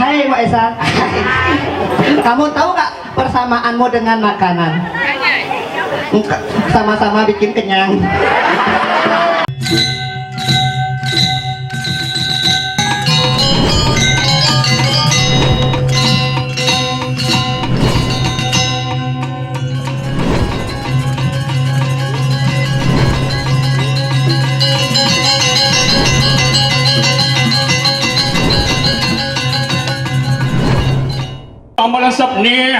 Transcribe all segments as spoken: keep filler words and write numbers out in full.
Hai, Wak Esa. Kamu tahu nggak persamaanmu dengan makanan? Sama-sama bikin kenyang. Tambah lesep nih.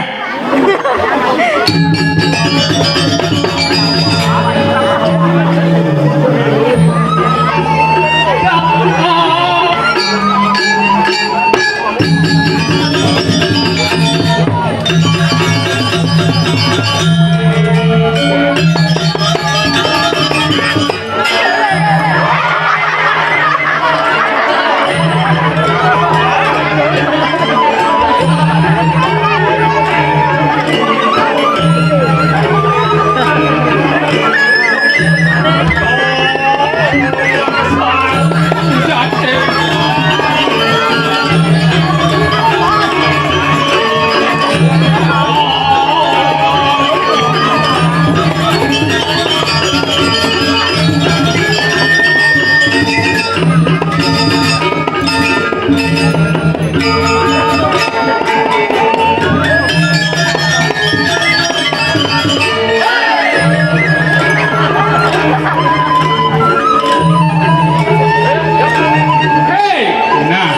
Hei! Nah.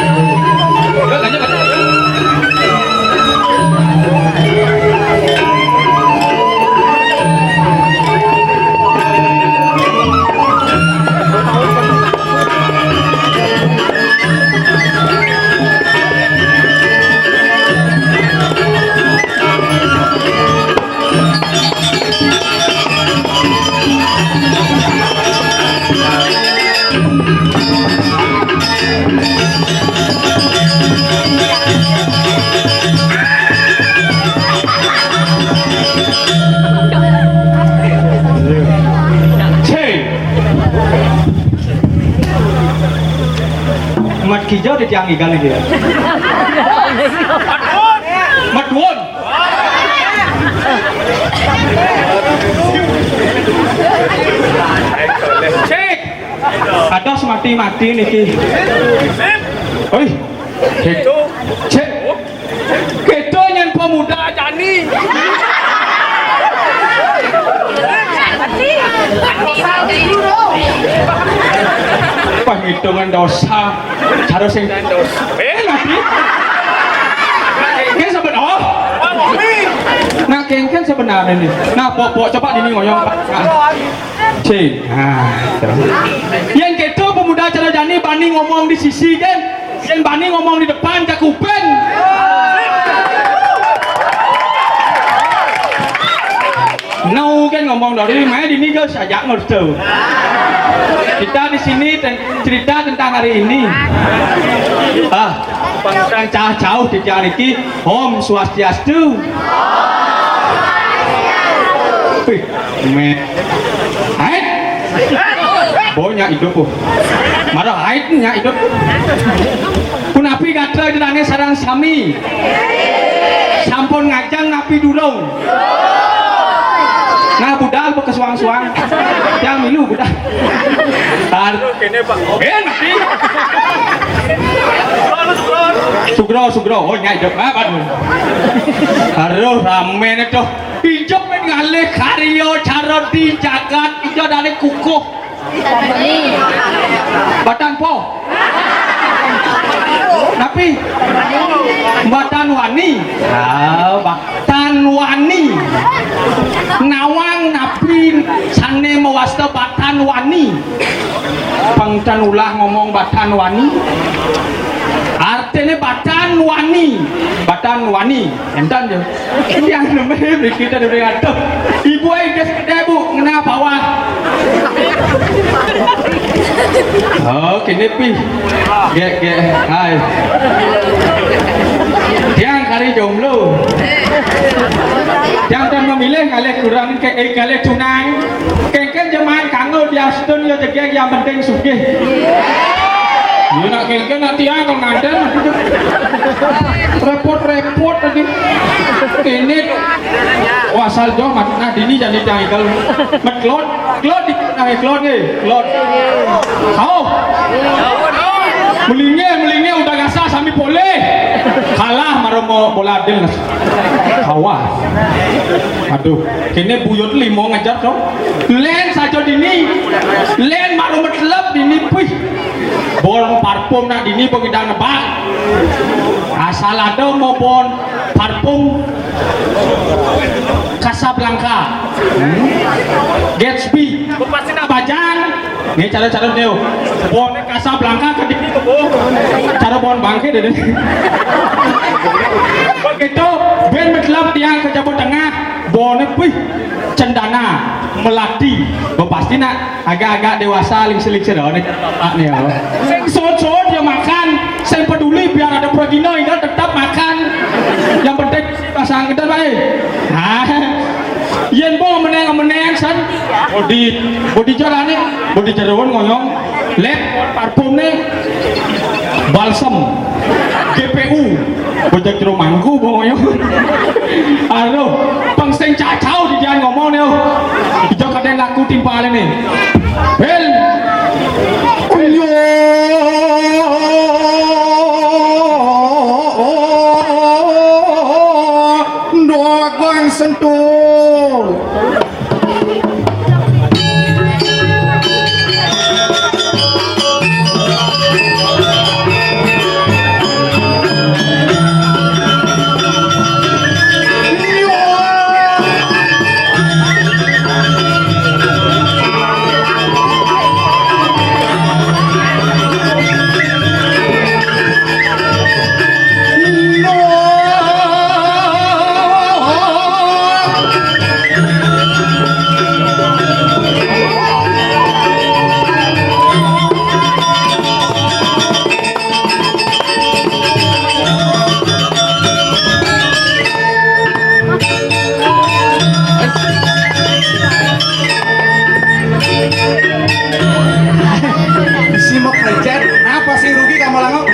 Cek. Mat Kijau ditiangi kali dia. Mat Duun. Cek. Atas mati-mati niki. Oi. Cek. Cek. Kita nyén pemuda jani. Penghitungan dosa. Cara sing dosa. Eh, lagi. Ini sebenarnya. Nah, kéngkén sebenarnya nih. Nah, pok-pok coba ini ngoyong, Pak. Nah. Cing. Nah, yén kéto pemuda cara jani bani ngomong di sisi kan, yén bani ngomong di depan cakupin. Nau kan ngomong dari mana di minggu saja ngerti. Kita di sini ten- cerita tentang hari ini. Ah, pangkang cah jauh di tiang niki. Om Swastiastu. Wih, mé. Haid. Banyak hidup, oh. Marah haid nya hidup. Punapi gatra jenengan sareng sami. Sampun ngajeng napi durung? Nah, budal bekesuang-suang. Yang milu budal. Tar. Kéné, Pak. Eh, napi? Sugro, sugro. Oh, nyai jep apa tuh? Aduh, ramé nih tuh. Ijo ngalih karya cara di jagat, ijo dari kukuh. Batan po. Napi? Batan wani. Ah, batan wani. Nawang napi sané mawasta batan wani. Pang tan ulah ngomong batan wani. Artiné batan wani. Batan wani. Énten ya. Yang namanya kita udah ngatur. Ibu aja gedé, Bu, ngena bawah. Oh, kéné pi. Gek, gek. Hai. Tiang kari jomblo. Tiang tan memilih ngalih kurang ke eh, ngalih tunang. Kéngkén jaman kanggo diastun ya jegég yang penting sugih. Ya nak kéngkén nanti ya kalau nganten. Repot-repot tadi. Ini wasal jo mat nah dini jadi tanggal. Metlot, klot di nah klot nih, klot. Hau. Melingé, melingé udah gasa sami poleh. Kalah maromo bola adil. Hawa. Aduh, kéné buyut limo ngejar to. Lén saja dini. Lén maromo telep dini. Puih. Bon parfum nak dini pengidang nebak. Asal ada mau bon parfum Casablanca. Gatsby. Pasti nak bajang. Nih cara-cara nih. Bon Casablanca ke dini tuh. Cara bon bangke deh. Begitu, ben metlep tiang ke Jawa Tengah. Bon, puih. Cendana, melati, pasti nak agak-agak dewasa lingsir-lingsir oh, nih bapak nih ya. Sing sot-sot ya makan, sing peduli biar ada progino enggak tetap makan. Yang penting pasang kita baik. Nah, yen bo meneng-meneng san, bodi bodi jalane, bodi jeroan ngoyong. Lep parfumne balsem G P U bojak jero mangku bongoyo. Aduh, pang sing cacau di dia ngomong nih. Ijo kadang laku timpalin nih. Bel. Uyo. Ndok sentul. Si mau krecet, apa sih rugi kamu langok?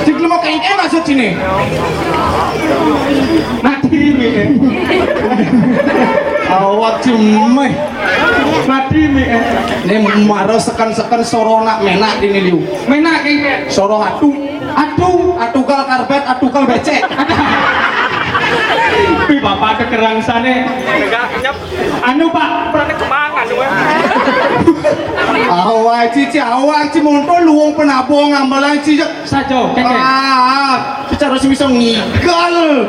Cik lu mau kengken maksud sini? Mati mi. Awak cemeh. Mati mi. Ini maro seken-seken soro nak menak dini liu. Menak kengken. Soro atu. Aduh, atugal karpet, atugal becek. Pi bapak kekerang sana. Anu pak, berarti kemangan gue. Awak cici, awak ci monto luwung penabung ambalan ci. Sajo, keke. Ah, secara sih bisa ngigal.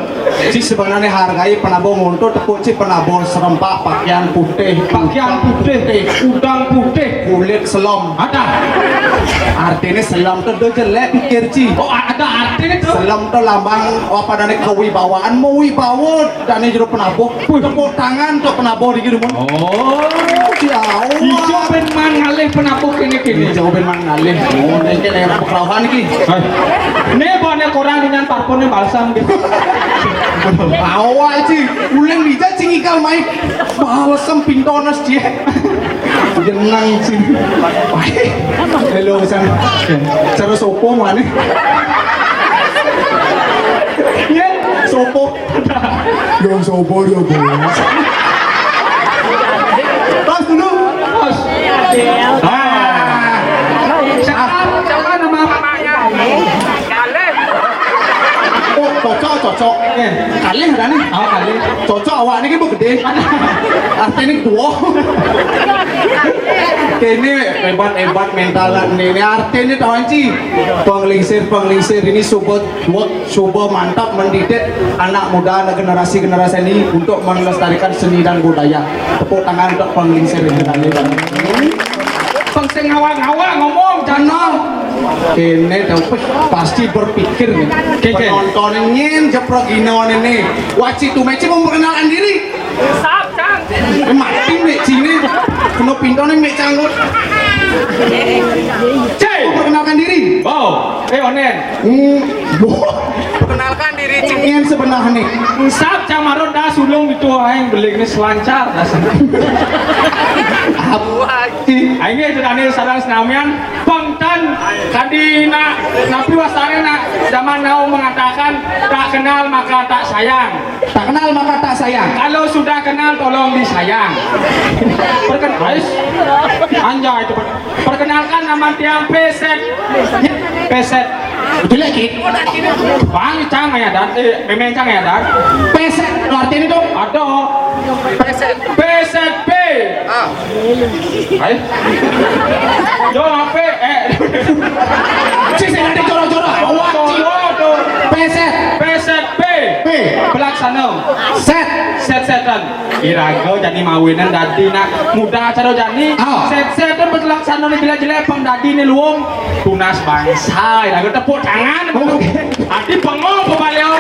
Ci sebenarnya hargai penabung monto tepuk ci penabung serempak pakaian putih. Pakaian putih, udang putih. Kulit selom. Ada. Artinya selom tuh do jelek pikir ci. Oh, ada artinya tuh. Selom tuh lambang apa dari kewibawaan, mau wibawa dan jero penabuh. Wih. Tepuk tangan tuh penabuh di rumah. Oh. Ya Allah. Ijo ben man ngalih penabuh kene kene. Ijo ben man ngalih. Oh, ini kene pekerauhan iki. Hai. Ini bahannya kurang dengan parfumnya balsam gitu. Awal ci, uling dija cingikal main. Balsam pintones ci. Jeneng sini. Halo, San. Cara sopo mana? Ya, sopo. Yang sopo ya, Bos. Tas dulu. Tas. Ah. Siapa, siapa nama mamanya? Oh, cocok, cocok. Eh, Kalih adané. Oh, kalih. Cocok awak niki bu gedé. Artiné dua. Kéné hébat-hébat mental né. Artiné tahu ci. Penglingsir, penglingsir ini sobat buat coba mantap mendidik anak muda, anak generasi-generasi ini untuk melestarikan seni dan budaya. Tepuk tangan untuk penglingsir ini tadi. Pang sing ngawang-ngawang ngomong, jangan. Ini tuh pasti berpikir nih. Penonton nyén jeprok gino ini. Waci tuh meci memperkenalkan diri. Sap, Cang. Eh, mati mek cine. Kena pintu nih mek canggut. Cai. Perkenalkan diri. Bo. Eh, onen. Hmm. Bo. Perkenalkan diri, Cing. Yang sebelah nih. Sap, Cang Marun dah sulung itu aing beling nih selancar dah sana. Abu aji. Aing itu tadi sarang senamian. Pangtan kadina napi wastané nak zaman now mengatakan tak kenal maka tak sayang. Tak kenal maka tak sayang. Kalau sudah kenal tolong disayang. Perken ais anjay itu per- perkenalkan nama tiang Peset. Peset. Jelek ki. Bang cang ya dan eh memang cang ya dan. Peset artinya itu ada. Peset. Peset P. Ah. Hai. Yo apa? Eh. Cik saya ada jorok-jorok. Awak cik. Peset. Peset P. P. Pelaksana. Set. Set-setan. Iraga jani mawinan dadi nak muda cara jani. Ah. Set-setan pelaksana ni jelek-jelek pang dadi ni luung. Tunas bangsa. Iraga tepuk tangan. Oke. Adi bengong pemaliau.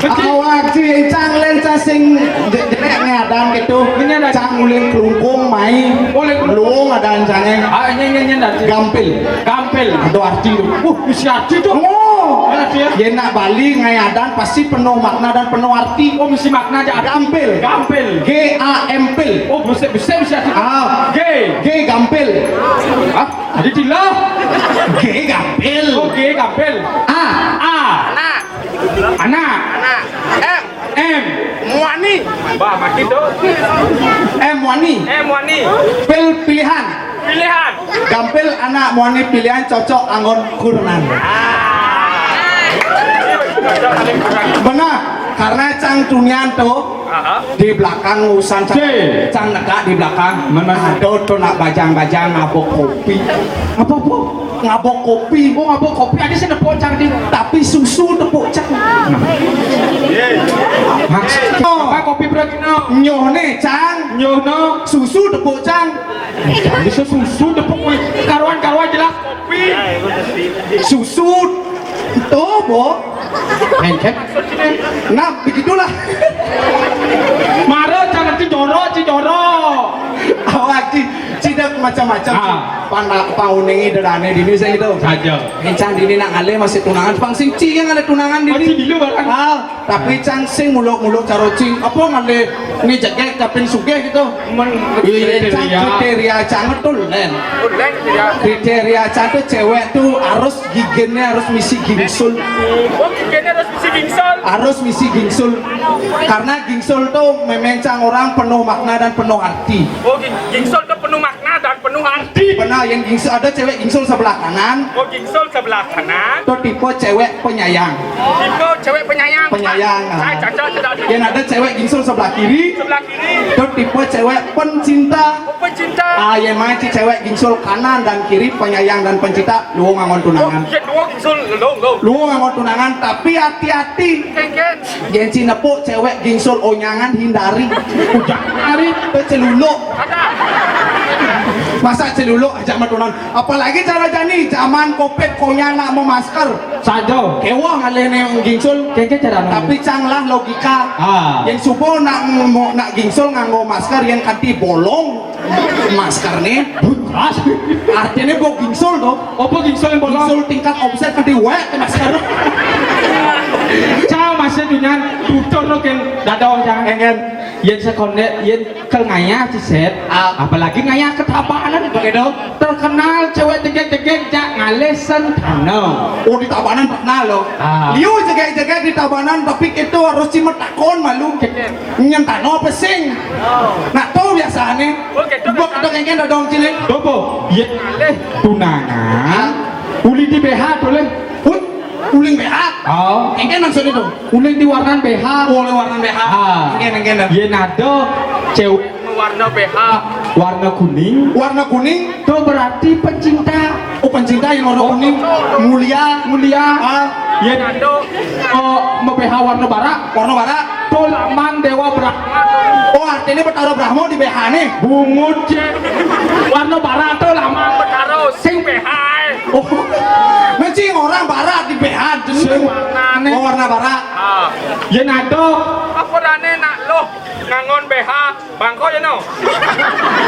Awak ci cang lén cang sing je- jelek ngadan gitu. Cang uling kelungkung mai. Uling kelungkung. Luung adan cangé. Ah, nyén nyén nyén dadi. Gampil. Gampil. Ada arti tu. Uh, mesti arti tu. Oh. Mana dia? Yén nak Bali ngayadan pasti penuh makna dan penuh arti. Oh, mesti makna aja. Gampil. Gampil. G A M pil. Oh, bisa bisa bisa arti. Ah. G. G gampil. Hah? Tadi tilah. G gampil. Oh, G gampil. A. A. Anak. Anak. Anak. M. M. Muani. Bah, mati tu. M Muani. M Muani. Pil pilihan. Pilihan. Gampil anak Muani pilihan cocok anggon kurenan. Ah. Benar, karena cang tunian tuh Aha. Di belakang urusan cang, cang negak di belakang. Mana? Ada tuh nak bajang-bajang ngabok kopi. Apa, apa? Ngabok kopi. Oh, ngabok kopi. Ada sih tepuk cang di. Tapi susu tepuk cang. Nah. Maksudnya apa kopi berarti no? Nyoh nih cang. Nyoh no. Susu tepuk cang. Bisa susu tepuk kopi. Karuan-karuan jelas kopi. Susu. Tuh, Bo. Ngengket. Nah, begitulah. Mara jangan cidoro, cidoro. Awak ci, cidek macam-macam. Ah. Panak pauningi dedane dini saya gitu. Saja. Encang dini nak ngalih masih tunangan, pang sing ci yang ngalih tunangan dini. Masih dulu barang. Ah, tapi cang sing muluk-muluk caro cing. Apa ngalih ni jegek kapin sugih gitu. Men- Iya, cang kriteria. Kriteria cang tuh len. Kriteria cang tuh cewek tuh harus giginya harus misi gingsul. Oh, giginya harus misi gingsul. Harus misi gingsul. Karena gingsul tuh memang cang orang penuh makna dan penuh arti. Oh, ging- gingsul tuh penuh makna dan penuh arti. Benar, yang gingsul ada cewek gingsul sebelah kanan. Oh, gingsul sebelah kanan. Tuh tipe cewek penyayang. Tipe cewek penyayang. Penyayang. Saya cocok tidak. Yang ada cewek gingsul sebelah kiri. Sebelah kiri. Tuh tipe cewek pencinta. Oh, pencinta. Ah, yang mana ci cewek gingsul kanan dan kiri penyayang dan pencinta, luung anggon tunangan. Oh, iya, luung gingsul, luung, luung. Luung anggon tunangan, tapi hati-hati. Kengken. Yang ci nepuk cewek gingsul onyangan hindari. Jangan hari. Tuh celuluk. Ada. Masa celuluk ajak matunan. Apalagi cara jani zaman covid konya nak memasker. Saja. Kewah ngalih ne gingsul. Kengke cara mana? Tapi cang lah logika. Ah. Yang supo nak mo- nak gingsul nganggo masker yang kanti bolong masker nih. Keras. Artinya bo gingsul tuh. Apa gingsul yang bolong? Gingsul tingkat omset kanti wek ke masker. Cang masih dunia tutur lo ken dadong cang. Engen. Yen sekonde yen Kel ngayah ci Sét, ah. Apalagi ngayah ke Tabanan. Begitu. Terkenal cewek jegek-jegek jak ngalih sentano. Oh, di Tabanan terkenal loh. Ah. Liu jegek-jegek di Tabanan, tapi kita harus ci metakon malu. Nyentano pesing. Nak tahu biasanya. Oh, gitu, buat biasa. Ada kengken ada dong cili. Dobo, ya ngalih tunangan. Uli di B H boleh. Pun Uling B H. Oh. Engké maksudnya tuh. Uling di warnan B H. Oh, uling warnan B H. Ah. Engké, engké. Yén ada cewek warna B H. Warna kuning. Warna kuning. Tuh berarti pencinta. Oh, pencinta yang warna kuning. Mulia. Mulia. Ah. Yén ada, oh, B H warna barak. Warna barak. Tuh lambang Dewa Brahma. Oh, artinya Betara Brahma di B H nih. Bungut, cék. Warna barak tuh lambang Betara sing B H. Oh. Mencing orang barak di B H jenis. Sing warnane. Oh, warna barak. Ah. Yén ada. Apa dane nak loh ngangon B H? Bangko ya no.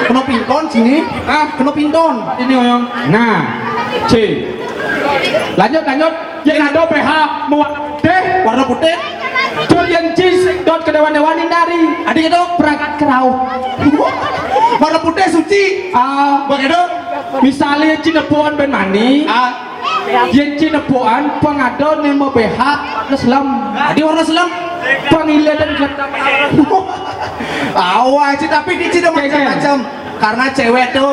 Kena pinton sini. Ah, kena pinton. Ini oyong. Nah, C. Lanjut, lanjut. Yén ada B H mau deh. Warna putih. Tuh yén ci sing dot kedewan-dewan hindari. Adi gitu. Perangkat kerau. Warna putih suci. Ah, begitu. Misalnya ci nepuan ben mani. Ah. Yén ci nepuan pengado nemo B H warna selem. Adi warna selem. Pengile dan gelap. Awah, ci, tapi di ci ada macam-macam. Karena cewek tuh,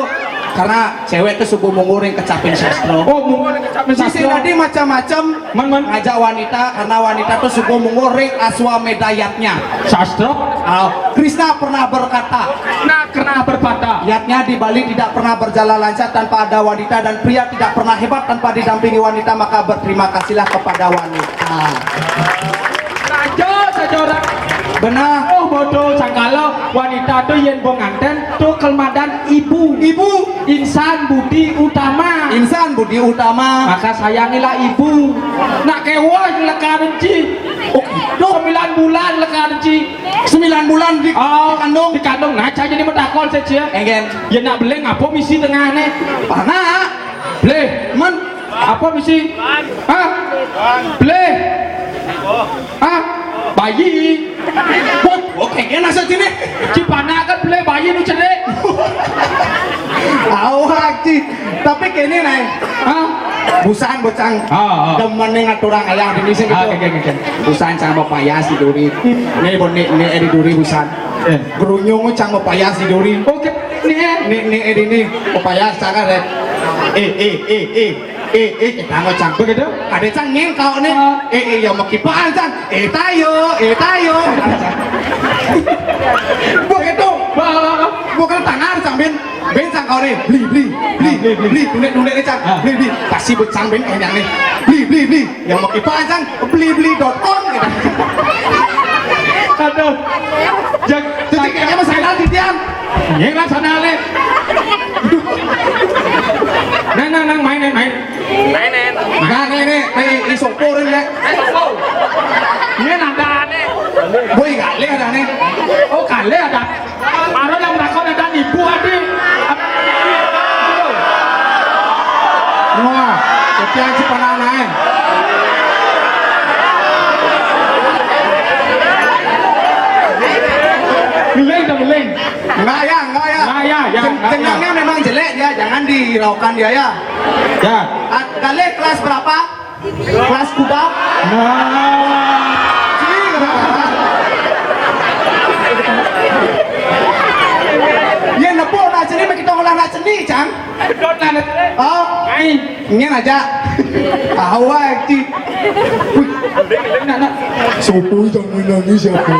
karena cewek tuh suku mungguring kecapin sastra. Oh, mungguring kecapin sastra. Ci sing tadi macam-macam. Man, man. Ngajak wanita, karena wanita tuh suku mungguring aswa medayatnya. Sastra. Ah, Krishna pernah berkata, Krishna pernah berkata, yatnya di Bali tidak pernah berjalan lancar tanpa ada wanita dan pria tidak pernah hebat tanpa didampingi wanita, maka berterima kasihlah kepada wanita. Raja saja orang. Benar. Oh, bodoh, sangkala wanita tuh yén pengantin tuh kelemadan ibu. Ibu. Insan budi utama. Insan budi utama. Maka sayangilah ibu. Nak kewa lekaran ci. Oh, sembilan bulan lekaran ci. Sembilan bulan di, oh, dikandung. Dikandung. Nah, cah jadi metakon saja. Enggen. Ya nak belé ngapa misi tengahné? Panak. Belé. Men. Apa misi? Hah? Belé. Hah? Bayi. Wah, wah, kayaknya nasa sini. Ci panak kan belé bayi nu cerik. Awak, ci. Tapi kene, Nay. Hah? Busan, bocang. Ah, ah. Demen nih ngaturang ayah di sini. Ah, gitu. Oke, oke, oke. Busan sama payas di duri. Nih, bon, nih, nih, eh, di duri busan. Eh. Gerunyung sama payas di duri. Oke, nih, eh. Nih, nih, eh, di nih. Payas, cang, eh. Eh, eh, eh, eh. Eh, eh, kita ngocang. Begitu? Ada cang ngéngkau nih. Ah. Eh, eh, ya, mau kipaan, cang. Eh, tayo, eh, tayo. Begitu. Wah, wah, wah. Bukan tangan, cang, bin. Bin sang kau ni, beli, beli, beli, beli, tulik, tulik ni, cang. Ah. Beli, beli. Pasti buat cang bin kau ni. Beli, beli, beli. Yang mau kipas, cang, beli, beli dot com gitu. Aduh. Jadi kayaknya masalah di tiang. Ini lah sana ni. Nang, nang, nang, main, main. Main, main. Nah, ni, ni, ni, ni sopor ni. Ni ada ni. Boy, galih ada ni. Oh, galih ada. Baru yang takon ada nipu adi. Wah, ketian si pananae. Beling dah beling. Enggak ya, enggak ya. Enggak ya, ya, enggak ya. Jenengnya memang jelek dia, jangan dihiraukan dia ya. Ya. Ah, galih kelas berapa? Kelas kuda. Nah. Cing, nah. Yén nepuk nak seni, mesti kita ngolah nak seni, cang. Betul lah. Oh. Ai. Ini aja. Tahu aja, cing. Wih. Nak, nak. Sopo yang menangis ya, Bu?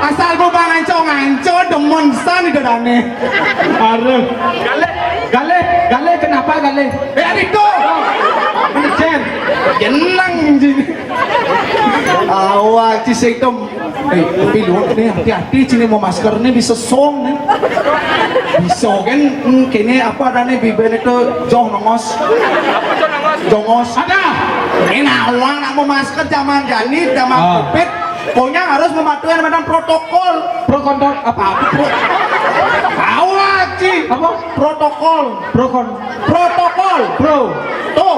Asal bu manganco-nganco, demen san itu dane. Aduh. Galih, galih, galih, kenapa galih? Eh, adik tu. Menejen. Jeneng, jin. Awak, ci sing tem. Eh, tapi lu ni hati-hati, sini mau masker ni bisa song ni. Bisa kan, hmm, kini apa ada ni, bibir itu joh nongos. Apa joh nongos? Jongos. Ada. Ini nah, orang nak mau masker zaman jani, zaman covid. Pokoknya harus mematuhi yang namanya protokol. Pro kontra apa? Pro-, awak, ci. Apa? Protokol. Pro kon-, protokol. Pro. To.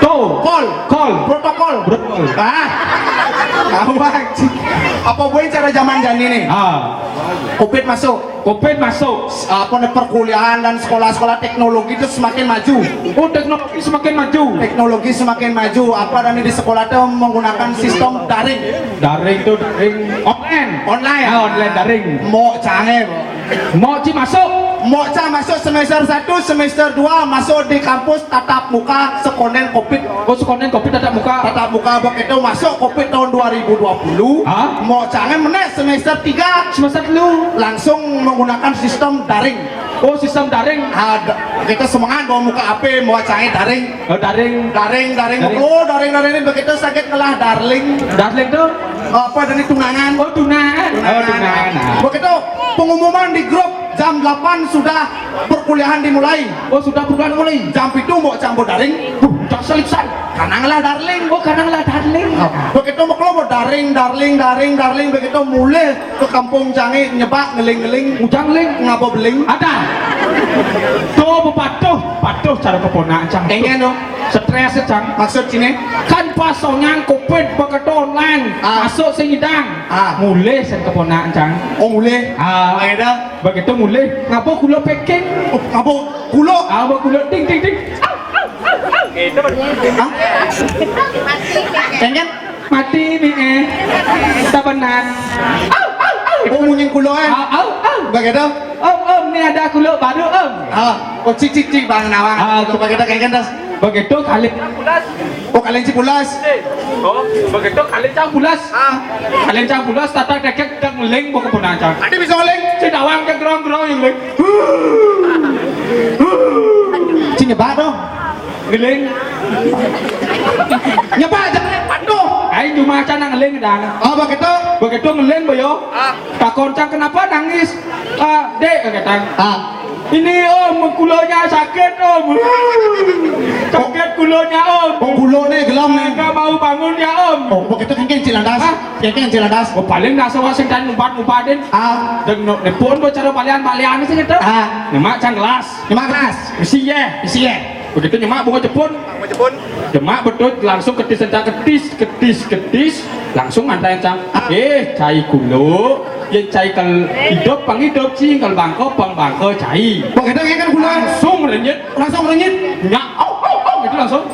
To. Kol. Kol. Protokol. Protokol. Ah. Awak, ci. Apa boleh cara zaman jani nih? Ah. Covid masuk. Covid masuk. Apa nih, perkuliahan dan sekolah-sekolah teknologi itu semakin maju. Oh, teknologi semakin maju. Teknologi semakin maju. Apa dan di sekolah itu menggunakan sistem daring. Daring tuh daring online. Online. Ah, online daring. Mau canggih, Bu. Mau ci masuk. Mbok cang masuk semester satu, semester dua, masuk di kampus tatap muka sekonden covid. Oh, sekonden covid tatap muka. Tatap muka, begitu masuk covid tahun dua ribu dua puluh. Hah? Mbok cangé menék semester tiga. Semester telu. Langsung menggunakan sistem daring. Oh, sistem daring. Ada. Kita semangat bawa muka apa, mbok cangé daring. Oh, daring. Daring, daring. Daring. Oh, daring, daring ini begitu sakit ngelah darling. Darling tuh? Apa dari tunangan? Oh, tunangan. Oh, tunangan. Nah. Begitu pengumuman di grup jam delapan sudah perkuliahan dimulai. Oh, sudah perkuliahan mulai. Jam pitu mbok cang mbok daring. Buh, cang selip san. Karena ngelah darling. Oh, karena ngelah darling. Oh, begitu mbok lo mbok daring, darling, daring, darling, begitu mulih ke kampung cangé nyebak ngeling-ngeling. Ujang ling. Ngapa beling? Ada. Tuh, patuh, patuh cara keponakan cang. Kayaknya no. Stres cang. Maksud sini? Kan pas sonyang covid begitu online. Ah. Masuk sing idang. Ah. Mulih sing keponakan cang. Oh, mulih. Ah. Ayo dah. Begitu mulih, ngapa gula packing? Oh, ngapa gula? Ah, ngapa gula ding ding ding. Hah? Kayaknya mati nih, eh. Tabenan. Au, au, au. Oh, munyi kulo, eh. Au, au, au. Begitu? Om, om, ini ada kulo baru, om. Ah, oh, cik, cik, cik, bang nawang. Ah, begitu, kayak gitu. Begitu kali. Oh, kalian cipulas. Oh, begitu kali cang pulas. Ah. Kalian cang pulas, tatak dekek, tak ngeling, mau keponakan cang. Ada bisa ngeling? Si dawang ke gerong-gerong yang ngeling. Cing nyepak tuh. Ngeling. Nyepak aja, aduh. Aing cuma acan nang ngeling dah. Oh, begitu? Begitu ngeling, boyo. Ah. Takon cang, "Kenapa nangis?" "Ah, Dek," kata. Ah. "Ini, Om, kulanya sakit, Om. Sakit kulanya, Om. Oh, kulone gelem nih. Nggak mau bangun ya, Om." Oh, begitu kan kecil lantas. Hah? Ya kan kecil lantas. Oh, paling nggak sawah sing dan ngumpat-ngumpatin. Ah. Dan no, nepon do cara balian-balian sih gitu. Ah. Nyemak cang gelas. Nyemak gelas. Besi ya. Besi ya. Begitu nyemak bunga jepun. Bunga jepun. Nyemak betul langsung ketis, ketis, ketis, ketis. Langsung mantai cang. Ah. Eh, cai kulo. Yén cai kal idup, pang idup, cing kal bangko, pang bangko, cai. Begitu ya kan kulo. Langsung renyit. Langsung renyit. Nyak, au, au, au, gitu langsung.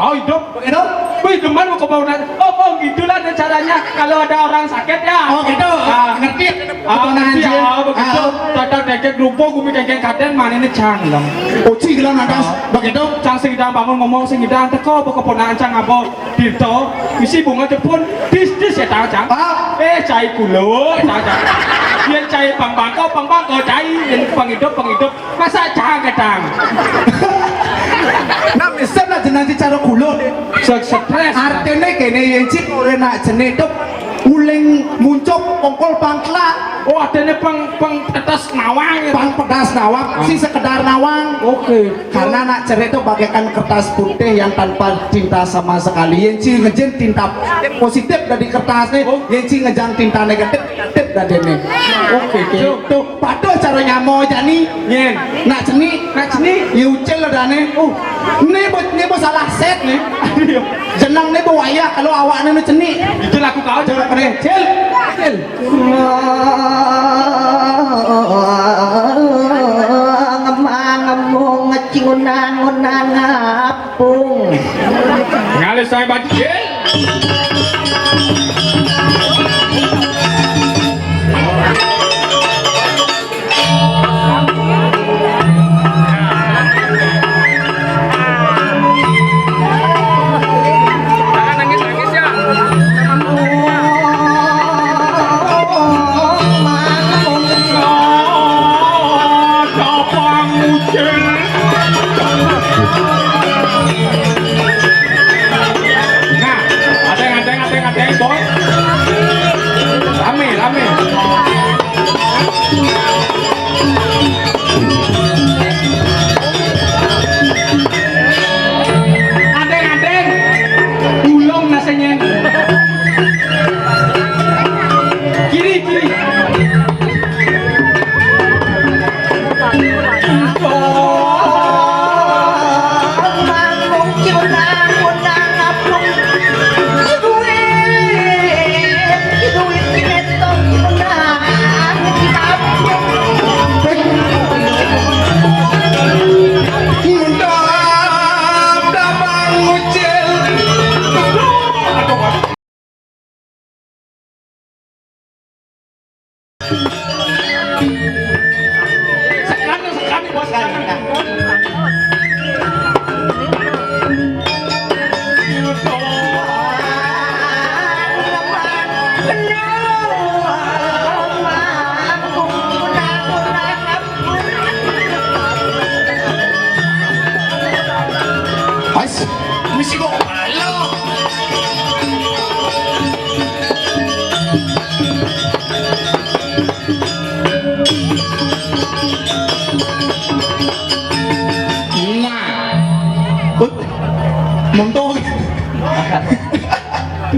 Au, idup. Begitu? Wih, demen mau ke bawah. Oh, oh, gitulah deh caranya kalau ada orang sakit ya. Oh, gitu. Ah. Ngerti. Ah, ngerti, ah, begitu. Ah. Tatak dekek rupo gumi kengkeng kaden, mana ini cang, Lang. Oh, cing, Lang, atas. Ah. Begitu? Cang sing idang bangun ngomong, sing idang teko, apa keponakan cang, apa? Tirto, misi bunga jepun, dis, dis ya, cang, cang. Ah. Eh, cai kulo, cang, cang. Yén cai pang bangko, pang bangko, cai. Yén pang idup, pang idup. Masa cang, cang. Nah, misal lah jeneng cara kulo. Se-, stres. Artinya kene, yén cik ora nak jenik tuh uling muncuk pongkol pangkla. Oh, artinya pang, pang tetes nawang ya. Pang pedas nawang, ah, sing sekedar nawang. Oke. Karena nak cerai itu bagaikan kertas putih yang tanpa tinta sama sekali. Yén cing ngején tinta positif dari kertas nih, oh, yén cing ngejang tinta negatif, negatif dari ini. Oke, oke. Tuh, tuh, patuh cara nyamo jani. Nyén. Nak cenik. Nak cenik. Ya ucil lah dane. Oh. Ini bos, ini bos salah set nih. Aduh, ya. Jeneng nih bawa ya kalau awaknya nu cenik. Itu laku kau coba keren. Cil. Cil. Ngemang-ngemung, ngecingunang-ngunang, ngapung. Ngalih saya bajil. Nah, ada yang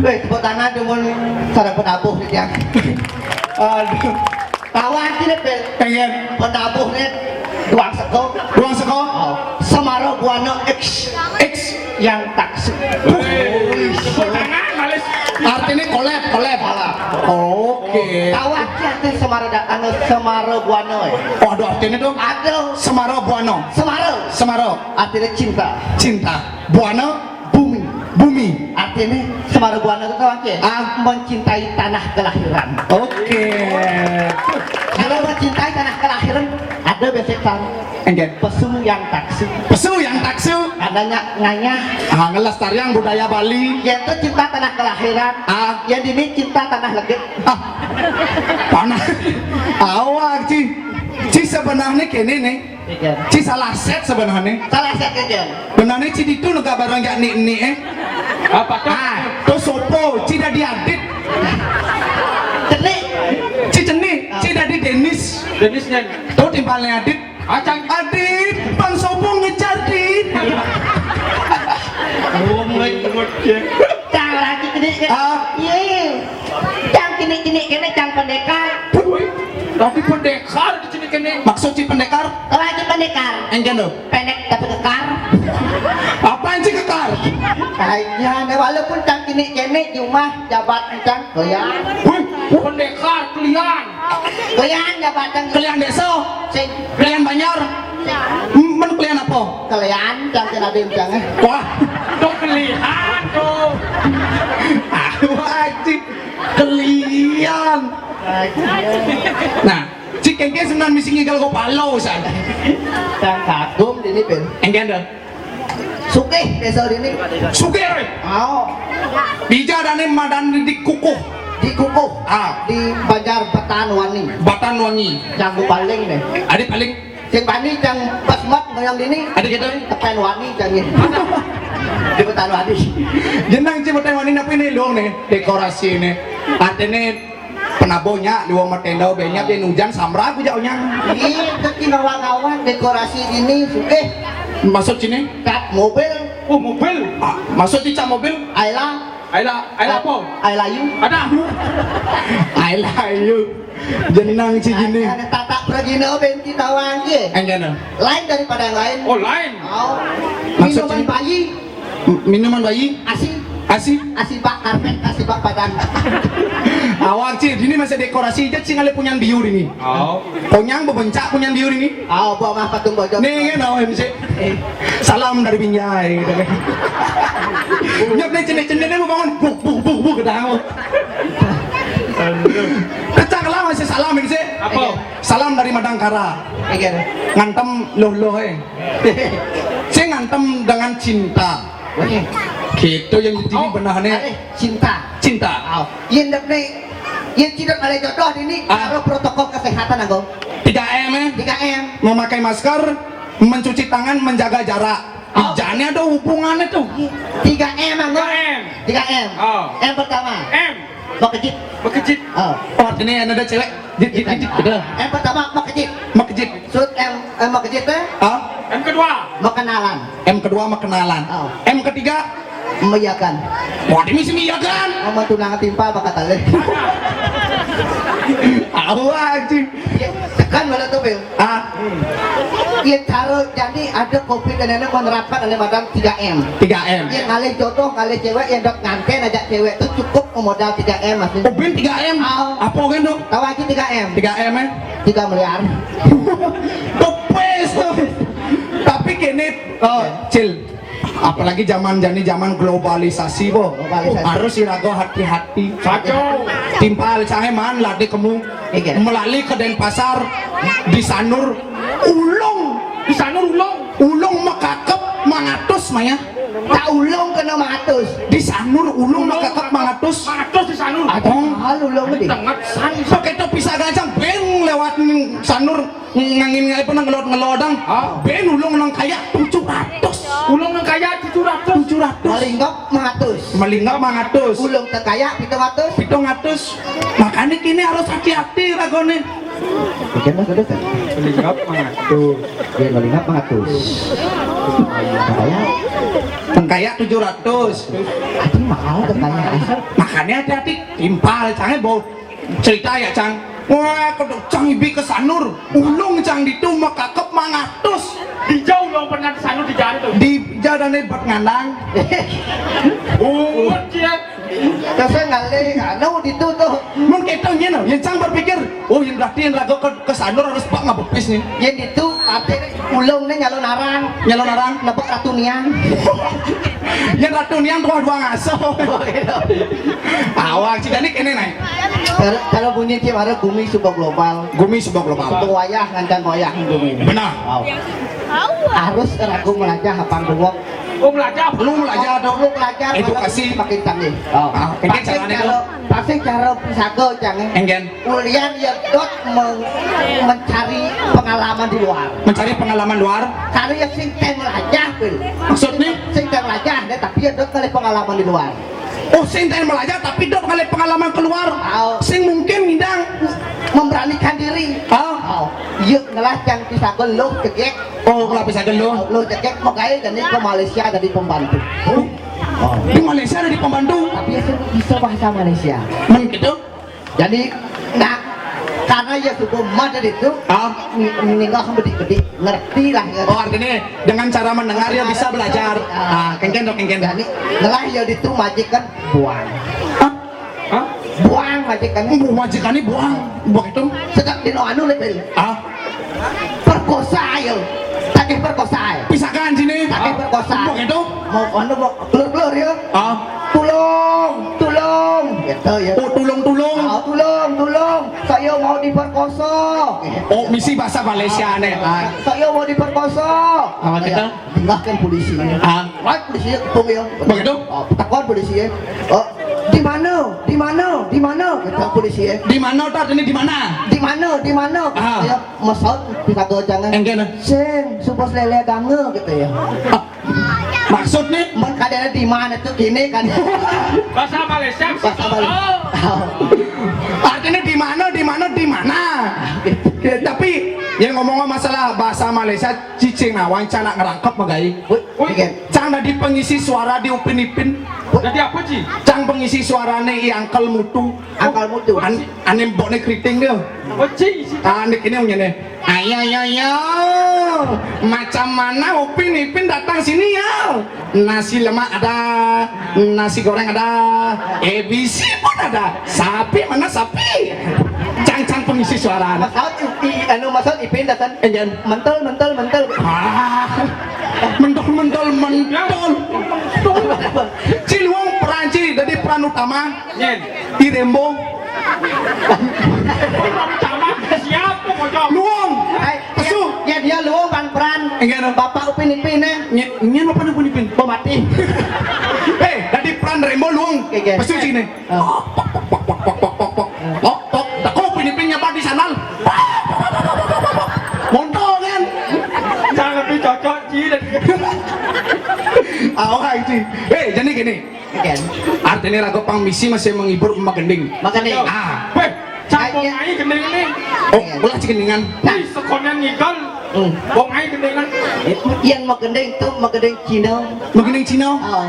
Wéh, tepuk tangan dumun sareng penabuh nih, Jang. Aduh. Tawang sih, Pil. Pengen. Penabuh nih, duang seko. Duang seko? Oh. Semara Buana X. X yang taksi. Wéh, tepuk tangan, Malis. Artinya collab, collab. Alah. Oke. Tawang sih, artinya Semara da-, anu, Semara Buana, ya. Oh, ada artinya dong. Ada. Semara Buana. Semara. Semara. Artinya cinta. Cinta. Buana. Bumi. Bumi. Artinya, Semara Buana itu apa? Ah. Mencintai tanah kelahiran. Oke. Kalau mencintai tanah kelahiran, ada besetan. Enggak. Pesu yang taksu. Pesu yang taksu. Adanya nganyah. Ah, ngelestariang budaya Bali. Yang itu cinta tanah kelahiran. Ah. Yang ini cinta tanah legit. Ah. Panah. Awak, Ci. Ci sebenarnya kene nih. Iya. Ci salah set sebenarnya. Salah set, iya. Benarnya Ci ditu nega barang jak nik-nik, eh. Apa tuh? Ah, tuh sopo, Ci dadi Adit. Cenik. Ci cenik, ah. Ci dadi Denis. Denisnya. Tuh timpalnya Adit. Acang. Adit, Bang Sopo ngejar, Dit. Oh, my God, ya. Cang lagi cenik, kan? Ah. Iya, iya. Cang cenik-cenik kene, cang pendekar. Wih, tapi pendekar di sini kene. Maksud si pendekar? Kalau aja pendekar. Enggak dong. Pendek tapi kekar. Apaan sih kekar? Kayaknya, nah, walaupun cang cenik kene, cuma jabat cang, oh ya. Wih, pendekar kelian. Kelian jabatan. Kelian desa. Sing. Kelian banjar. Sing. Men kelian apa? Kelian, cang kena bintang, eh. Wah, tuh kelian tuh. Aduh, anjing. Kelian. Nah, si kengke senan misi ngigal kok palo san. Cang kagum ini, Pil. Enggak ada. Sugih desa dini. Sugih. Oh. Dija dane madan di Kukuh. Di Kukuh. Ah. Di Banjar Batan Wani. Batan Wangi. Cang paling deh. Adi paling. Sing bani cang pas mat ngoyong dini. Adi gitu. Tepen Wani cang ini. Di Batan Wani. Jenang Ci Batan Wani, tapi ini luang nih dekorasi nih. Artinya penabohnya, luang matenda, benyap dia nujan samra aku jauhnya. Iya, tapi ngawan-ngawan dekorasi ini sugih. Maksud sini? Cat mobil. Oh, mobil. Ah, maksud di cat mobil? Aila. Aila, Aila apa? Aila you. Ada. I love you. Jenang Ci gini. Ada tata pragina benti tawang ye. Enggak no. Lain daripada yang lain. Oh, lain. Oh. Maksud minuman ini? Bayi. M-, minuman bayi? Asi. Asi? Asi Pak Karpet, asi Pak Padang. Awak Ci, ini masih dekorasi aja Ci ngalih punyan biur ini. Oh. Konyang bebencak punyan biur ini. Oh, buat mah patung bojong. Nih, ya, no, M C. Eh. Salam dari Binjai, gitu kan. Nyok deh, cendek-cendeknya mau bangun, buk, buk, buk, buk, gitu. Aduh. Kecak lah masih salam, M C. Apa? Salam dari Madangkara. Iya. Ngantem loh-loh, eh. Saya ngantem dengan cinta. Wih. Gitu yang di sini. Oh, benarnya. Alih, cinta. Cinta. Oh, iya, ndep nih. Iya, cinta kali jodoh ini. Ah. Karo protokol kesehatan, anggo. Tiga M, eh. Tiga M. Memakai masker, mencuci tangan, menjaga jarak. Oh. Jane ada hubungannya tuh. Tiga M, anggo. Tiga M. Tiga M. Oh. M pertama. M. Makejit. Makejit. Oh. Oh, artinya yang ada cewek. Jit, jit, jit, jit. Betul. M pertama, makejit. Makejit. Sud M, eh, makejit teh. Ah? M kedua. Makenalan. M kedua, makenalan. Oh. M ketiga? Meyakan. Wah, ini sih meyakan. Ngomong tunangan timpal, bakal tali. Awak, anjing. Iya, tekan mana tuh, Bil? Ah. Iya, cara jadi ada covid dan ini menerapkan ada macam tiga M. Tiga M. Iya, ngalih jodoh, ngalih cewek, yang dok nganten aja cewek tuh cukup modal tiga M, Mas. Oh, ben tiga M? Ah. Apa kan tuh? Tahu aja tiga M. Tiga M, eh? Tiga miliar. Tepes tuh. Tapi kene, oh, Cil. Apalagi zaman jani zaman globalisasi, bo. Globalisasi. Harus iraga hati-hati. Kacau. Timpal saya man lade kemu. Iya. Melali ke Denpasar, di Sanur, ulung. Di Sanur ulung. Ulung makakep mangatus, Maya. Tak ulung kena mangatus. Di Sanur ulung makakep mangatus. Mangatus di Sanur. Ada mahal ulung di. Tenget san. Pakai topi sagajang, beng lewat Sanur. Ngangin ngai pernah ngelot-ngelodang. Hah? Ben ulung nang kayak tujuh ratus. Ulung nang kayak tujuh ratus. Tujuh ratus. Malinggap mangatus. Malinggap mangatus. Ulung tang kayak pitung atus. Pitung atus. Makanya kini harus hati-hati ragone. Oke, Mas, udah, Mas. Malinggap mangatus. Iya, malinggap mangatus. Kaya tujuh ratus. Aduh, mahal kekayaan. Makanya hati-hati, timpal, cangnya bau cerita ya, Cang. Wah, kedok Cang ibi ke Sanur, ulung Cang ditu makakep mangatus. Dijauh lo pernah di Sanur di jalan tuh. Di jalan hebat ngandang. Oh, dia. Terus ngalih anu ditu tuh. Mun keto nyen, yang Cang berpikir, oh, yang berarti yang raga ke, ke Sanur harus pak ngabepis nih. Yang ditu arti ulung nih nyalon arang. Nyalon arang. Nebak Ratu Niang. Yang Ratu Niang tuh dua ngaso. Awak si Danik ini naik. Kalau, kalau bunyi tiap hari bumi suba global. Bumi suba global. Itu wayah ngancan wayah bumi. Benar. Harus ragu melajah apa dulu. Oh, melajah. Perlu melajah dong. Perlu melajah. Edukasi. Makin canggih. Oh. Ah, ini caranya kalau dong. Pasti cara pisago, Cang, ya. Enggen. Ulian ya dot meng-, mencari pengalaman di luar. Mencari pengalaman luar. Karena ya sing teng melajah, Pil. Maksudnya? Sing teng melajah deh, tapi ya dot kali pengalaman di luar. Oh, sing teng melajah tapi dot kali pengalaman keluar. Oh. Sing mungkin ngindang memberanikan diri. Oh. Oh. Iya, ngelah Cang pisago lo cegek. Oh, kalau pisago lo. Lo cegek mau gaya jadi ke Malaysia jadi pembantu. Oh. Oh. Di Malaysia ada di pembantu. Tapi ya sing bisa bahasa Malaysia. Men gitu. Jadi, nah, karena ya suku mad itu, ah, ninggal bedik-bedik, ngerti lah ya. Oh, artinya dengan cara mendengar dia bisa belajar. Ah, kengken dong, kengken. Jadi, ngelah ya ditu majikan buang. Hah? Hah? Buang majikan. Oh, majikannya buang. Buang itu? Sedang di anu lebih. Ah? Perkosa ya. Tagih perkosa ya. Pisakan sini. Tagih perkosa. Buang itu? Mau anu mau keluar-keluar ya. Ah. Tulung, tulung, gitu ya. Oh, tulung, tulung. Ah, tulung, tulung. Saya mau diperkosa. Oh, misi bahasa Malaysia nih. Ah. Saya mau diperkosa. Apa kita? Tinggalkan polisi. Ah. Wah, polisi ya ketemu ya. Begitu? Oh, takut polisi ya. Oh, di mana? Di mana? Di mana? Kata polisi ya. Di mana tuh artinya di mana? Di mana? Di mana? Ah. Ya, maksud kita jangan. Enggen. Sing, supos lele gange gitu ya. Ah. Maksudnya? Mun kadang di mana tuh gini kan? Bahasa Malaysia. Bahasa Malaysia. Oh. Artinya di mana, di mana, di mana? Ya, tapi yang ngomong masalah bahasa Malaysia, cicing nah, wancana ngerangkep magai. Wih, wih. Cang dadi pengisi suara di Upin Ipin. Jadi apa, Ci? Cang pengisi suarane i Angkel Mutu. Angkel Mutu. An-, ane mbokne keriting dia. Apa, Ci? Isi. Ah, ini ngene. Ayo, yo, yo. Macam mana Upin Ipin datang sini, ya? Nasi lemak ada, nasi goreng ada, A B C pun ada. Sapi mana sapi? Cang-cang pengisi suara. Maksud i-, anu, maksud Ipin datang. Enggen. Mentel, mentel, mentel. Ah, mentel, mentel, mentel. Ci luung peran ci, dadi peran utama. Nyen. I Rembo. Peran utama siapa, Bocor? Luung. Hai, pesu. Ya, dia luung bang peran. Enggen. Bapak Upin Ipin, eh. Nyen, nyen apa Upin Ipin? Mau mati. Eh, dadi peran Rembo luung. Oke, oke. Pesu ci ne. Oh. Pok, pok, pok, pok, pok, pok, pok. Pok, pok. Teko Upin Ipin nyapa di sandal. Monto kan? Jangan lebih cocok, Ci. Awak, Ci. Eh, jadi gini. Oke. Artinya lagu pang misi masih menghibur magending. Magending. Ah. Weh, cang wong ai gending ini. Oh, ulah ci gendingan. Wih, sekonan ngikon. Hmm. Wong ai gendingan. Yang magending tuh magending Cina. Magending Cina? Oh.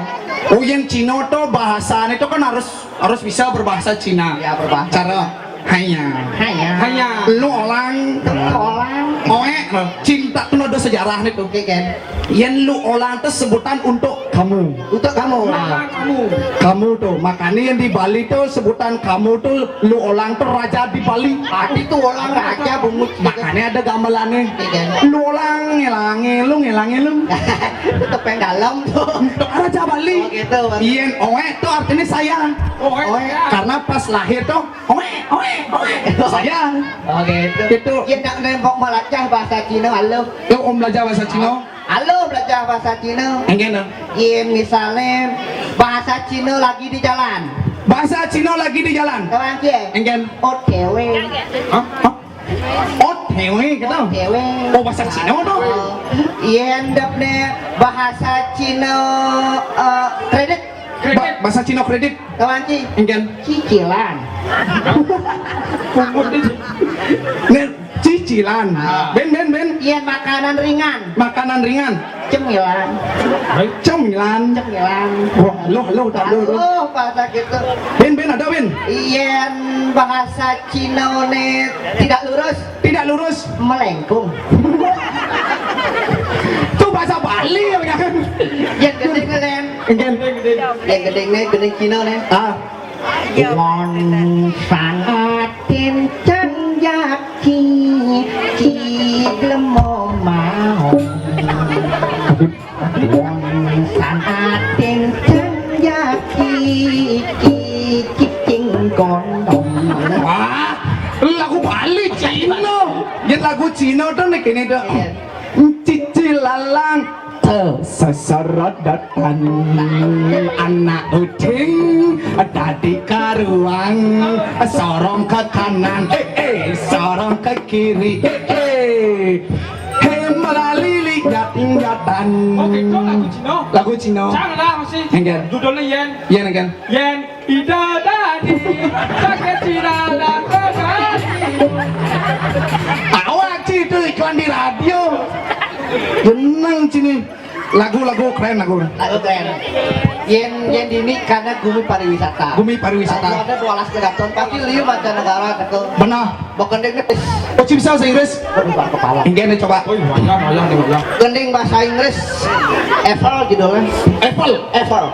Oh, yang Cina tuh bahasanya tuh kan harus harus bisa berbahasa Cina. Ya, berbahasa. Cara hanya. Hanya. Hanya. Lu orang. Lu orang. Oe, cinta tuh ada sejarah nih tuh. Oke, kan. Yen lu orang tuh sebutan untuk kamu. Untuk kamu. Nah, kamu. Kamu tuh, makanya yang di Bali tuh sebutan kamu tuh lu orang tuh raja di Bali. Adi tuh orang raja bungut gitu. Makanya ada gamelannya. Oke, kan. Lu orang ngelange, lu ngelange lu. Itu yang dalam tuh. Untuk raja Bali. Oh, gitu, Bang. Yen oe tuh artinya saya. Oe. Oe. Karena pas lahir tuh, oe, oe, oe. Saya. Oh, gitu. Gitu. Ya, nak nembok melacah bahasa Cina, halo. Yo, om belajar bahasa Cina. Halo, belajar bahasa Cina. Enggen, no? Iya, misalnya bahasa Cina lagi di jalan. Bahasa Cina lagi di jalan. Kawan cie. Enggen. O T W. Hah? Hah? O T W gitu. O T W. Oh, bahasa Cina tuh. Oh. Iya, endapnya bahasa Cina, eh, kredit. Ba-, bahasa Cina kredit. Kawan ci. Enggen. Cicilan. Nih, cicilan. Ah. Ben, ben, ben. Iya, makanan ringan. Makanan ringan. Cemilan. Hai, cemilan. Cemilan. Wah, loh, loh, tak loh, loh. Loh, pada gitu. Bin, bin, ada, bin. Yen bahasa Cina ne tidak lurus. Tidak lurus. Melengkung. Itu bahasa Bali ya, kan? Yang gedeng ne, Len. Yang gedeng ne, gedeng Cina ne. Ah. Wong sangatin cang jaki, ki glemo mau. Wong sangatin cang jaki, ki cicing gondong. Wah, lagu Bali Cina. Ya lagu Cina tuh nih gini tuh. Iya. Cici lalang, eh, seserodotan, anak uding dadi karuang, sorong ke kanan, eh, eh, sorong ke kiri, eh, eh. Hei, melalili jatan-jatan. Oke, itu lagu Cina. Lagu Cina. Janganlah masih. Enggak. Judulnya Yen. Yen, enggak. Yen Ida dadi sakit sinalan kembali. Awak sih itu iklan di radio. Jeneng sini. Lagu-lagu keren lagu. Lagu keren. Yen, yen dini karena gumi pariwisata. Gumi pariwisata. Lagu ada dua belas kedaton, pasti liu mancanegara teko. Benar. Mau kending nih. Oh, bisa bahasa Inggris? Aduh, Pak kepala. Enggak nih, coba. Oh, iya, iya, iya, iya. Kending bahasa Inggris. Eiffel judulnya. Eiffel. Eiffel.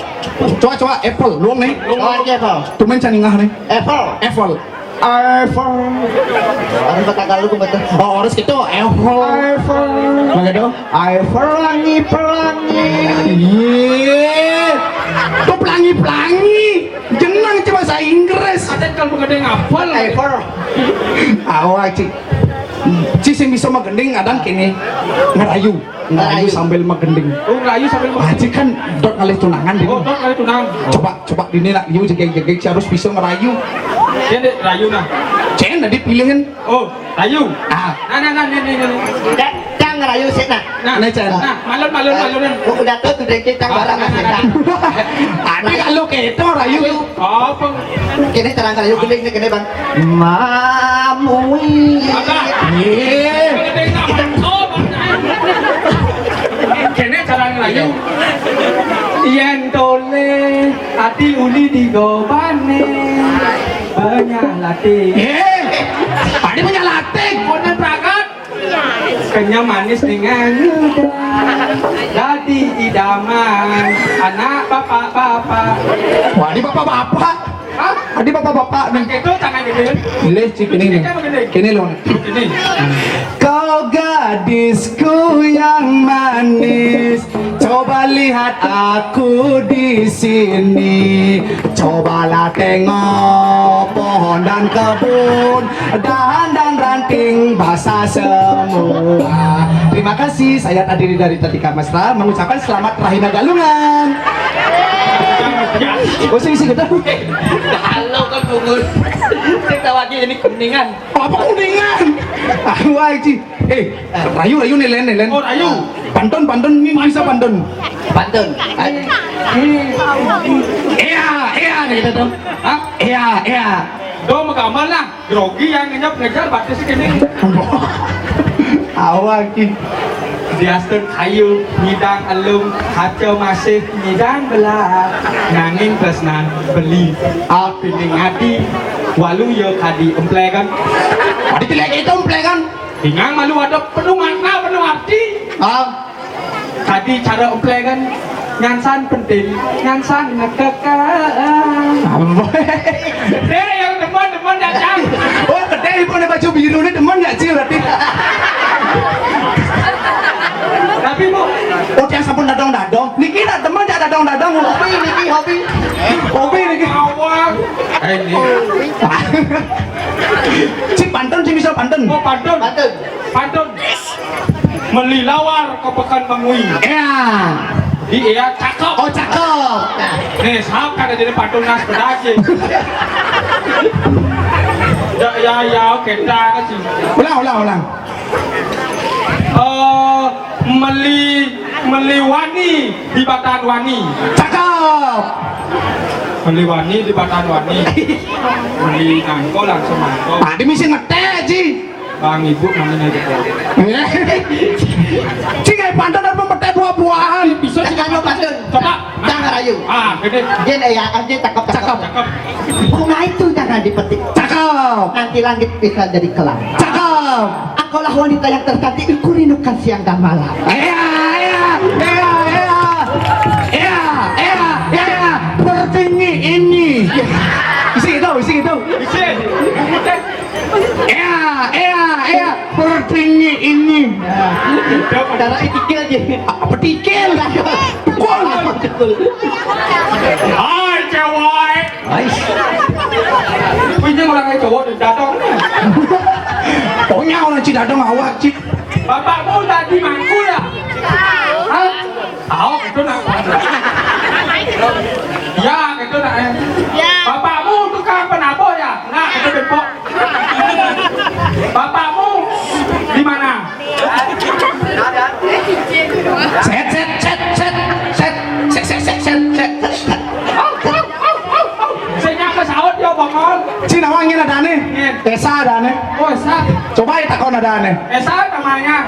Coba, coba, Eiffel. Luang nih. Luang aja, Eiffel. Tumen caningah nih. Eiffel. Eiffel. Eiffel. Harus kata kalau betul. Oh, harus gitu. Eiffel. Eiffel. Begitu. Eiffel, pelangi, pelangi. Iya. Tuh pelangi-pelangi. Jeneng cuma bahasa Inggris. Ada kalau bukan yang apel. Eiffel. Awak, Ci. Ci sing bisa magending kadang kene ngerayu. Ngerayu. Ngerayu sambil magending. Oh, ngerayu sambil magending. Aji kan dot ngalih tunangan dini. Oh, dot ngalih tunangan. Coba, coba dini nak yu jegeg-jegeg, ci harus bisa ngerayu. Dia dek rayu nah. Cen tadi pilihin. Oh, rayu. Ah. Nah, nah, nah, nih, nih, nih. Cang, cang ngerayu sih nah. Nah, nah, Cen. Nah, malun, malun, malun. Oh, udah tuh, tuh dengki cang barang masih nah. Adi kalau keto rayu. Apa? Kene terang kali, yuk, gending, kene, Bang. Mamui. Apa? Iya. Kene terang kali. Yen tole ati uli digobane. Banyak latih. Eh, adi punya latih. Kone pragat. Kenyam manis dengan muda. Dadi idaman anak bapak-bapak. Wah, ini bapak-bapak. Hah? Ini bapak-bapak nih. Itu tangan gede. Pilih cik ini nih. Ini kan begini. Ini loh. Ini. Kau gadisku yang manis, coba lihat aku di sini. Cobalah tengok pohon dan kebun, dahan dan ranting basah semua. Terima kasih, saya tadi dari Tatika Mesra mengucapkan selamat Rahina Galungan. Oh, sing sing gedhe. Halo kan bungut. Sing tawagi ini kuningan. Apa kuningan? Aku ae, Ci. Eh, rayu, rayu nih, Len, nih, Len. Oh, rayu. Pantun, pantun, ini bisa pantun. Pantun. Iya, iya, nih kita tuh. Hah? Iya, iya. Do magamal lah. Grogi yang ngenyap ngejar batis kene. Awak ki. Diastun ayu, nyidang elung, kaca masih nyidang belah. Nanging tresnan beli. Api ning ati, walu ya kadi emplekan. Kadi pilih itu emplekan. Bingang malu ada penuh makna, penuh arti. Ah. Tadi cara emplekan nyansan penting, nyansan ngekeke. Amboi. Dek, yang demen, demen datang. Oh, gede ibu nih baju biru nih demen ya, Ci, berarti. Tapi, Bu, oh, dia sampun dadong-dadong. Niki nak demen ya dadong-dadong. Hobi niki, hobi. Hobi niki. Awang. Eh, ini. Ci pantun, Ci bisa pantun. Oh, pantun. Pantun. Pantun. Meli lawar ke Pekan Mengwi. Iya. Di iya cakep. Oh, cakep. Nih, sahab kan jadi pantun nas pedasi. Ya, ya, ya, oke, dah kasih. Ulang, ulang, ulang. Eh, meli, meli wani di Batan Wani. Cakep. Meli wani di Batan Wani. Meli nangko langsung nangko. Tadi mesti ngetek, Ci. Bang, Ibu namanya gitu. Ci, kayak pantun apa metek buah Tuaan. Bisa sih. Tekan lo patun. Coba. Jangan rayu. Ah, gini. Jin ya, anjing cakep, cakep. Cakep. Bunga itu jangan dipetik. Cakep. Nanti langit bisa jadi kelam. Cakep. Engkaulah wanita yang tercantik, ku rindukan siang dan malam. Iya, iya, iya, iya. Iya, iya, iya, iya. Pertinggi ini. Isi itu, isi itu. Isi. Iya, iya, iya. Pertinggi ini. Cara ikil aja. Apa tikil? Pukul. Hai, cewek. Ais. Ini orang cowok datang. Pokoknya orang Cidadong awak, Cik. Bapakmu tadi mangku ya? Hah? Tahu itu nak. Ya, itu nak. Eh. Ya. Bapakmu tukang penabur ya? Nah, itu bepok. Bapakmu di mana? Set, set, set, set, set, set, set, set, set, set. Saya nyapa saut ya, Bang. Cina wangi ada nih. Iya. Esa ada nih. Oh, Esa. Coba ya takon ada nih. Esa namanya.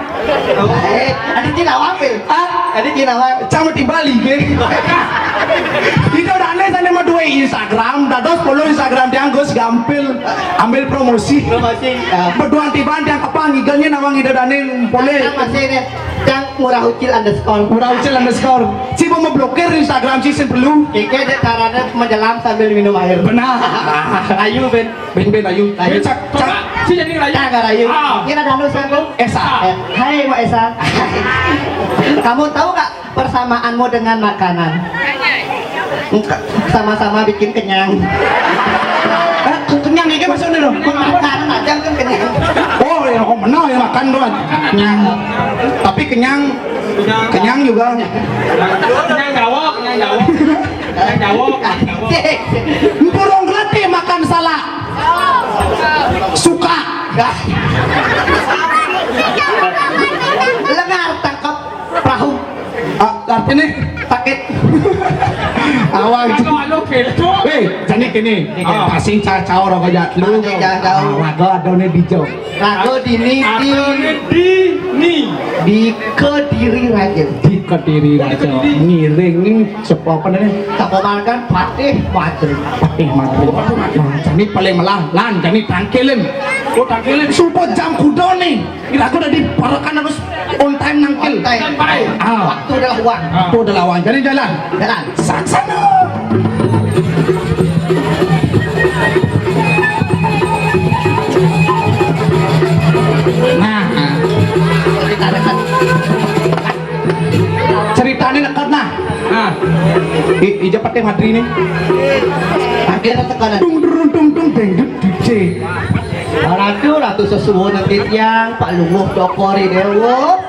Eh, ada Cina wangi. Ah, ada Cina wangi. Sama di Bali, ge. Itu ada nih, sana mah dua Instagram, dados follow Instagram dia, Gus Gampil, ambil promosi. Promosi. Ya. Berduaan tiban dia apa ngigelnya nama ngidadane boleh. Masih nih. Cang murah ucil underscore. Murah ucil underscore. Si mau memblokir Instagram si sing perlu. Iki aja caranya menyelam sambil minum air. Benar. Ayo, Ben. Ben, Ben, ayo. Ayo. Cak, cak. Coba, si jadi lagi. Cak, ayo. Ah. Kira danu siapa? Esa. Eh, hai, Mbak Esa. Kamu tahu nggak persamaan mau dengan makanan? Sama-sama bikin kenyang. Eh, kenyang ini maksudnya loh. Makan aja kan kenyang. Oh, ya kok benar ya makan doang. Kenyang. Tapi kenyang, kenyang juga. Kenyang Jawa, kenyang Jawa. Kenyang Jawa, kenyang Jawa. Burung gletih makan salah. Suka. Lengar tangkap perahu. Ah, artinya sakit. Awal. Anu, anu, gitu. Weh, jadi gini. Ah. Pasing ca-, caur apa aja? Lu. Pasing ca-, caur. Ah, waduh, ada nih di jauh. Rago dini di, di, di Kediri Raja. Di Kediri Raja. Ngiring nih, siapa apa nih? Siapa makan? Patih Madri. Patih Madri. Nah, jadi paling melah, lan, jadi tangkilin. Oh, tangkilin. Support jam kuda nih. Ini aku udah diparekan harus on time nangkil. On time. Ah. Waktu adalah uang. Waktu adalah uang. Jadi jalan. Jalan. Saksana. Nah. Ceritanya dekat nah. Nah. I-, ija Patih Madri nih. Akhirnya tekan. Dung, dung, dung, dung, dangdut D J. Ratu, ratu sesuwun nanti tiang, Pak Luwuh Cokor Dewa.